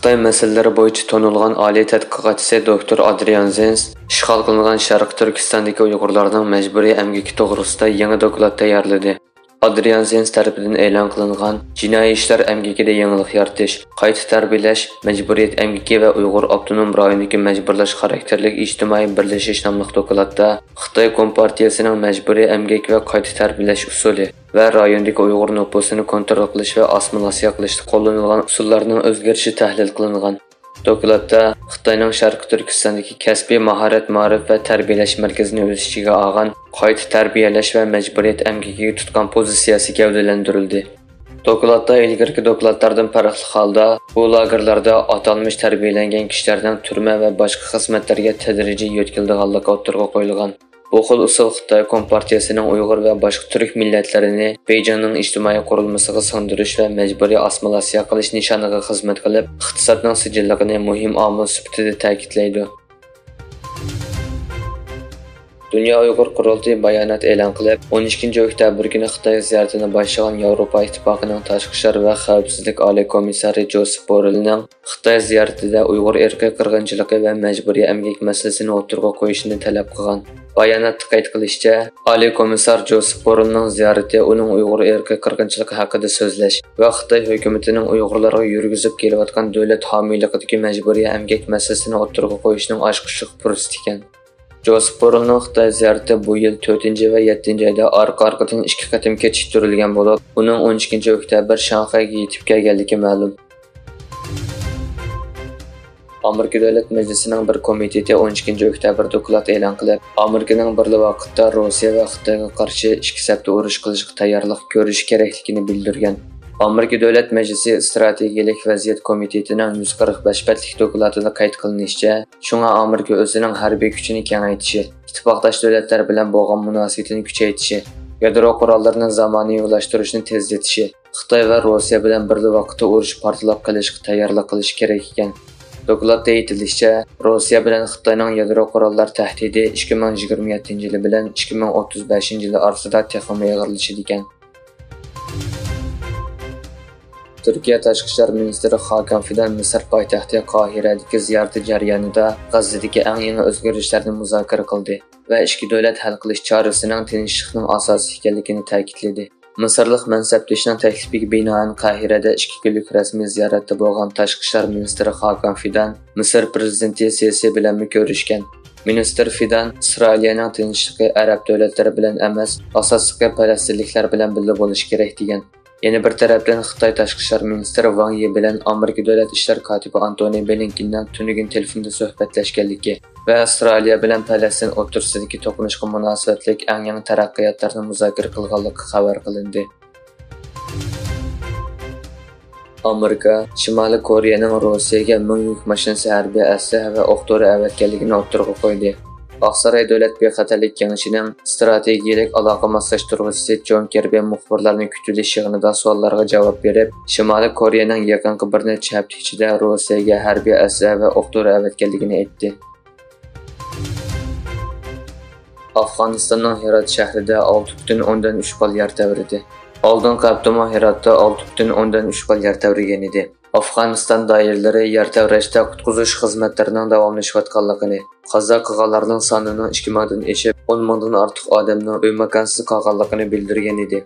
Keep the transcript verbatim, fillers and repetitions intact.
خىتاي مەسىلىلىرى بويىچە تونۇلغان ئالىي تەتقىقاتچىسى دوكتور ئادرىيان زېنس ئىشغال قىلىنغان شەرقىي تۈركىستاندىكى ئۇيغۇرلارنىڭ مەجبۇرىي ئەمگىكى توغرىسىدا يېڭى دوكلات تەييارلىدى. ئادرىيان زېنس تەرىپىدىن ئېلان قىلىنغان جىنايى ئىشلار ئەمگىكىدە يېڭىلىق يارىتىش، قايتا تەربىيەلەش، مەجبۇرىيەت ئەمگىكى ۋە ئۇيغۇر ئاپتونوم رايونىدىكى مەجبۇرلاش خاراكتېرلىك ئىجتىمائىي بىرلىشىش ناملىق دوكلاتتا خىتاي كومپارتىيەسىنىڭ مەجبۇرىي ئەمگەك ۋە قايتا تەربىيەلەش ئۇسۇلى ۋە رايوندىكى ئۇيغۇر نوپۇسىنى كونترول قىلىش ۋە ئاسسىمىلياتسىيە قىلىشتا قوللىنىلغان ئۇسۇللارنىڭ ئۆزگىرىشى تەھلىل قىلىنغان. دوكلاتتا خىتاينىڭ شەرقىي تۈركىستاندىكى كەسپىي ماھارەت مائارىپ ۋە تەربىيەلەش مەركىزىنى ئۆز ئىچىگە ئالغان قايتا تەربىيەلەش ۋە مەجبۇرىيەت ئەمگىكىگە تۇتقان پوزىتسىيەسى گەۋدىلەندۈرۈلدى. دوكلاتتا ئىلگىرىكى دوكلاتلاردىن پەرقلىق ھالدا بۇ لاگېرلاردا ئاتالمىش تەربىيەلەنگەن كىشىلەرنىڭ تۈرمە ۋە باشقا خىزمەتلەرگە تەدرىجىي يۆتكىلىدىغانلىقى ئوتتۇرىغا قويۇلغان. بۇ خىل ئۇسۇل خىتاي كومپارتىيەسىنىڭ ئۇيغۇر ۋە باشقا تۈرك مىللەتلىرىنى بېيجىڭنىڭ ئىجتىمائىي قۇرۇلمىسىغا سىڭدۈرۈش ۋە مەجبۇرىي ئاسسىمىلياتسىيە قىلىش نىشانىغا خىزمەت قىلىپ، ئىقتىسادنىڭ سىجىللىقىنى مۇھىم ئامىل سۈپىتىدە تەكىتلەيدۇ. دۇنيا ئۇيغۇر قۇرۇلتىيى بايانات ئېلان قىلىپ، ئون ئىككىنچى ئۆكتەبىر كۈنى خىتاي زىيارىتىنى باشلىغان ياۋروپا ئىتتىپاقىنىڭ تاشقى ئىشلار ۋە خەۋپسىزلىك ئالىي كومىسسارى جوسېپ بوررېلنىڭ خىتاي زىيارىتىدە ئۇيغۇر ئىرقىي قىرغىنچىلىقى ۋە مەجبۇرىي ئەمگەك مەسىلىسىنى ئوتتۇرىغا قويۇشىنى تەلەپ قىلغان. باياناتتا قەيت قىلىشىچە، ئالىي كومىسسار جوسېپ بوررېلنىڭ زىيارىتى ئۇنىڭ ئۇيغۇر ئىرقىي قىرغىنچىلىقى ھەققىدە سۆزلەش ۋە خىتاي ھۆكۈمىتىنىڭ ئۇيغۇرلارغا يۈرگۈزۈپ كېلىۋاتقان دۆلەت ھامىيلىقىدىكى مەجبۇرىي ئەمگەك مەسىلىسىنى ئوتتۇرىغا قويۇشنىڭ ئاچقۇچلۇق پۇرسىتى ئىكەن. جوسېپ بوررېلنىڭ خىتاي زىيارىتى بۇ يىل تۆتىنچى ۋە يەتتىنچى ئايدا ئارقا-ئارقىدىن ئىككى قېتىم كېچىكتۈرۈلگەن بولۇپ، ئۇنىڭ ئون ئىككىنچى ئۆكتەبىر شاڭخەيگە يېتىپ كەلگەنلىكى مەلۇم. ئامېرىكا دۆلەت مەجلىسىنىڭ بىر كومىتېتى ئون ئىككىنچى ئۆكتەبىر دوكلات ئېلان قىلىپ، ئامېرىكىنىڭ بىرلا ۋاقىتتا روسىيە ۋە خىتايغا قارشى ئىككى سەپتە ئۇرۇش قىلىشقا تەييارلىق كۆرۈشى كېرەكلىكىنى بىلدۈرگەن. ئامېرىكا دۆلەت مەجلىسى ئىستراتېگىيەلىك ۋەزىيەت كومىتېتىنىڭ يۈز قىرىق بەش بەتلىك دوكلاتىدا قەيت قىلىنىشىچە، شۇڭا ئامېرىكا ئۆزىنىڭ ھەربىي كۈچىنى كېڭەيتىشى، ئىتتىپاقداش دۆلەتلەر بىلەن بولغان مۇناسىۋىتىنى كۈچەيتىشى، يادرو قوراللىرىنى زامانىۋىلاشتۇرۇشنى تېزلىتىشى، خىتاي ۋە روسىيە بىلەن بىرلا ۋاقىتتا ئۇرۇش پارتلاپ قېلىشقا تەييارلىق قىلىشى كېرەك ئىكەن. دوكلاتتا ئېيتىلىشىچە، روسىيە بىلەن خىتاينىڭ يادرو قوراللار تەھدىتى ئىككى مىڭ يىگىرمە يەتتىنچى يىلى بىلەن ئىككى مىڭ ئوتتۇز بەشىنچى يىلى ئارىسىدا تېخىمۇ ئېغىرلىشىدىكەن. تۈركىيە تاشقى ئىشلار مىنىستىرى خاكان فىدان مىسىر پايتەختى قاھىرەدىكى زىيارىتى جەريانىدا غەززىدىكى ئەڭ يېڭى ئۆزگىرىشلەرنى مۇزاكىرە قىلدى ۋە ئىككى دۆلەت ھەل قىلىش چارىسىنىڭ تىنچلىقنىڭ ئاساسى ئىكەنلىكىنى تەكىتلىدى. مىسىرلىق مەنسەپدىشىنىڭ تەكلىپىگە بىنائەن، قاھىرەدە ئىككى كۈنلۈك رەسمىي زىيارەتتە بولغان تاشقى ئىشلار مىنىستىرى خاكان فىدان مىسىر پىرېزىدېنتى سىسى بىلەنمۇ كۆرۈشكەن. مىنىستىر فىدان ئىسرائىلىيەنىڭ تىنچلىقى ئەرەب دۆلەتلىرى بىلەن ئەمەس، ئاساسلىقى پەلەستىنلىكلەر بىلەن بىللە بولۇشى كېرەك، دېگەن. يەنە بىر تەرەپتىن، خىتاي تاشقى ئىشلار مىنىستىرى ۋاڭ يى بىلەن ئامېرىكا دۆلەت ئىشلار كاتىپى ئانتونى بلىنكېننىڭ تۈنۈگۈن تېلېفوندا سۆھبەتلەشكەنلىكى ۋە ئىسرائىلىيە بىلەن پەلەستىن ئوتتۇرىسىدىكى توقۇنۇشقا مۇناسىۋەتلىك ئەڭ يېڭى تەرەققىياتلارنى مۇزاكىرە قىلغانلىقى خەۋەر قىلىندى. ئامېرىكا شىمالىي كورېيەنىڭ روسىيەگە مىڭ يۈك ماشىنىسى ھەربىي ئەسلىھە ۋە ئوق دورا ئەۋەتكەنلىكىنى ئوتتۇرىغا قويدى. ئاقساراي دۆلەت بىخەتەرلىك كېڭىشىنىڭ ئىستراتېگىيەلىك ئالاقە ماسلاشتۇرغۇچىسى جون كىربى مۇخبىرلارنى كۈتۈۋېلىش يىغىنىدا سوئاللارغا جاۋاب بېرىپ، شىمالىي كورېيەنىڭ يېقىنقى بىر نەچچە ھەپتە ئىچىدە روسىيەگە ھەربىي ئەسلىھە ۋە ئوق دورا ئەۋەتكەنلىكىنى ئېيتتى. ئافغانىستاننىڭ ھىرات شەھىرىدە ئالتە پۈتۈن ئوندىن ئۈچ بال يەر تەۋرىدى. ئالدىنقى ھەپتىمۇ ھىراتتا ئالتە پۈتۈن ئوندىن ئۈچ بال يەر تەۋرىگەن ئىدى. ئافغانىستان دائىرىلىرى يەر تەۋرەشتە قۇتقۇزۇش خىزمەتلىرىنىڭ داۋاملىشىۋاتقانلىقىنى، قازا قىلغانلارنىڭ سانىنىڭ ئىككى مىڭدىن ئېشىپ، ئون مىڭدىن ئارتۇق ئادەمنىڭ ئۆي ماكانسىز قالغانلىقىنى بىلدۈرگەن ئىدى.